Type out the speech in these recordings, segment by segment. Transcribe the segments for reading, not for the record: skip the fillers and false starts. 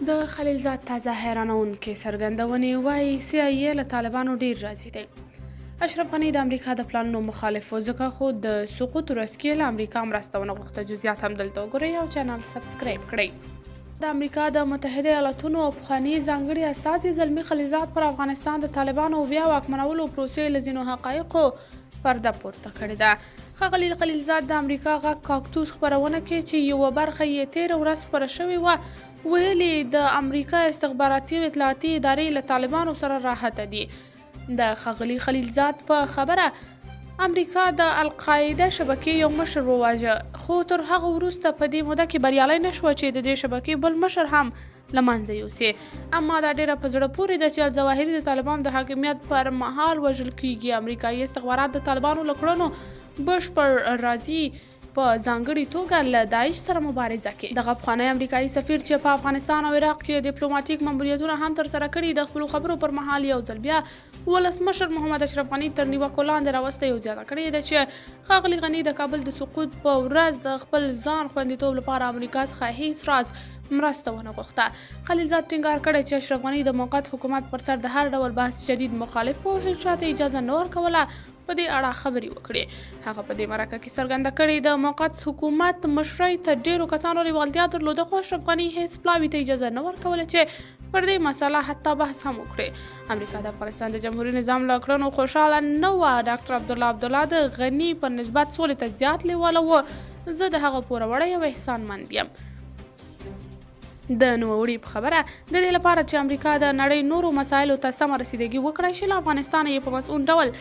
د خلیلزاد تازه حیرانونکې څرګندونې، وایي سي آی اې له طالبانو ډیر راضي دی. اشرف غني د امریکا د پلانونو مخالف و، ځکه خو د سقوط ورځ کې له امریکا مرسته ونه غوښته. جزئیات هم دلته وګورئ او چینل سبسکرایب کړئ. د امریکا د متحده ایالتونو پخواني ځانګړي استازي زلمي خلیلزاد پر افغانستان د طالبانو بیا واکمنولو پروسې له ځینو حقایقو پرده پورته کړې ده. ښاغلي خلیلزاد د امریکا غږ کاکتوس خپرونه کې چې یوه برخه یې تېره ورځ خپره شوې وه ویلي، د امریکا استخباراتي او اطلاعاتي ادارې له طالبانو سره راحته دي. د ښاغلي خلیلزاد په خبره، امریکا د القاعده شبکې یو مشر وواژه، خو تر هغه وروسته په دې موده کې بریالی نه شوه چې د دې شبکې بل مشر هم له منځه یوسي. اما دا ډېره په زړه پورې ده چې الظواهري د طالبانو د حاکمیت پر مهال وژل کیږي. امریکایي استخبارات د طالبانو له کړنو بشپړ راضي، په ځانګړي توګه له داعش سره مبارزه کې. دغه پخوانی امریکایي سفیر چې په افغانستان او عراق کې دیپلوماتیک ماموریتونه هم ترسره کړي، د خپلو خبرو پر مهال یو ځل بیا ولسمشر محمد اشرف غني تر نیوکو لاندې راوستی او زیاته کړې ده چې ښاغلي غني د کابل د سقوط په ورځ د خپل ځان خوندیتوب لپاره امریکا څخه هیڅ راز مرسته ونه غوښته. خلیلزاد ټینګار کړی چې اشرف غني د موقت حکومت پر سر د هر ډول بحث شدید مخالف و، هیچا ته اجازه نه ورکوله په دې اړه خبرې وکړي. هغه په دې مرکه کې څرګنده کړې، د موقت حکومت مشرۍ ته ډېرو کسانو لیوالتیا درلوده، خو اشرف غني هیڅ پلاوي ته اجازه نه ورکوله چې پر دې مسله حتی بحث هم وکړي. امریکا د افغانستان د جمهوري نظام له کړنو خوشحاله نه وه. ډاکټر عبدالله عبدالله د غني پر نسبت سولې ته زیات لیواله و، زه د هغه پوروړی او احسانمند یم. د نوموړي په خبره، د دې لپاره چې امریکا د نړۍ نورو مسایلو ته سمه رسیدګي وکړای شي، له افغانستانه یې په مسؤل ډول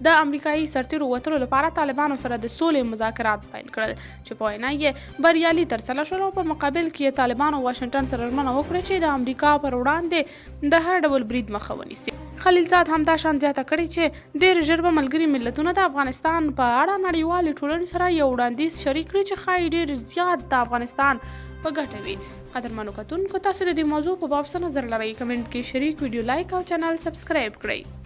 د امریکایي سرتیرو وتلو لپاره طالبانو سره د سولې مذاکرات پیل کړل چې په وینا یې بریالي ترسره شول، او په مقابل کې یې طالبانو واشنګټن سره ژمنه وکړه چې د امریکا پر وړاندې د هر ډول برید مخه ونیسي. خلیلزاد همداشان زیاته کړې چې ډېر ژر به ملګري ملتونه د افغانستان په اړه نړیوالې ټولنې سره یو وړاندیز شریک کړي چې ښایي ډېر زیات د افغانستان په ګټه وي. قدرمنو کتونکو، تاسو د دې موضوع په باب څه نظر لرئ؟ کمنټ کې شریک، ویډیو لایک او چینل سبسکرایب کړئ.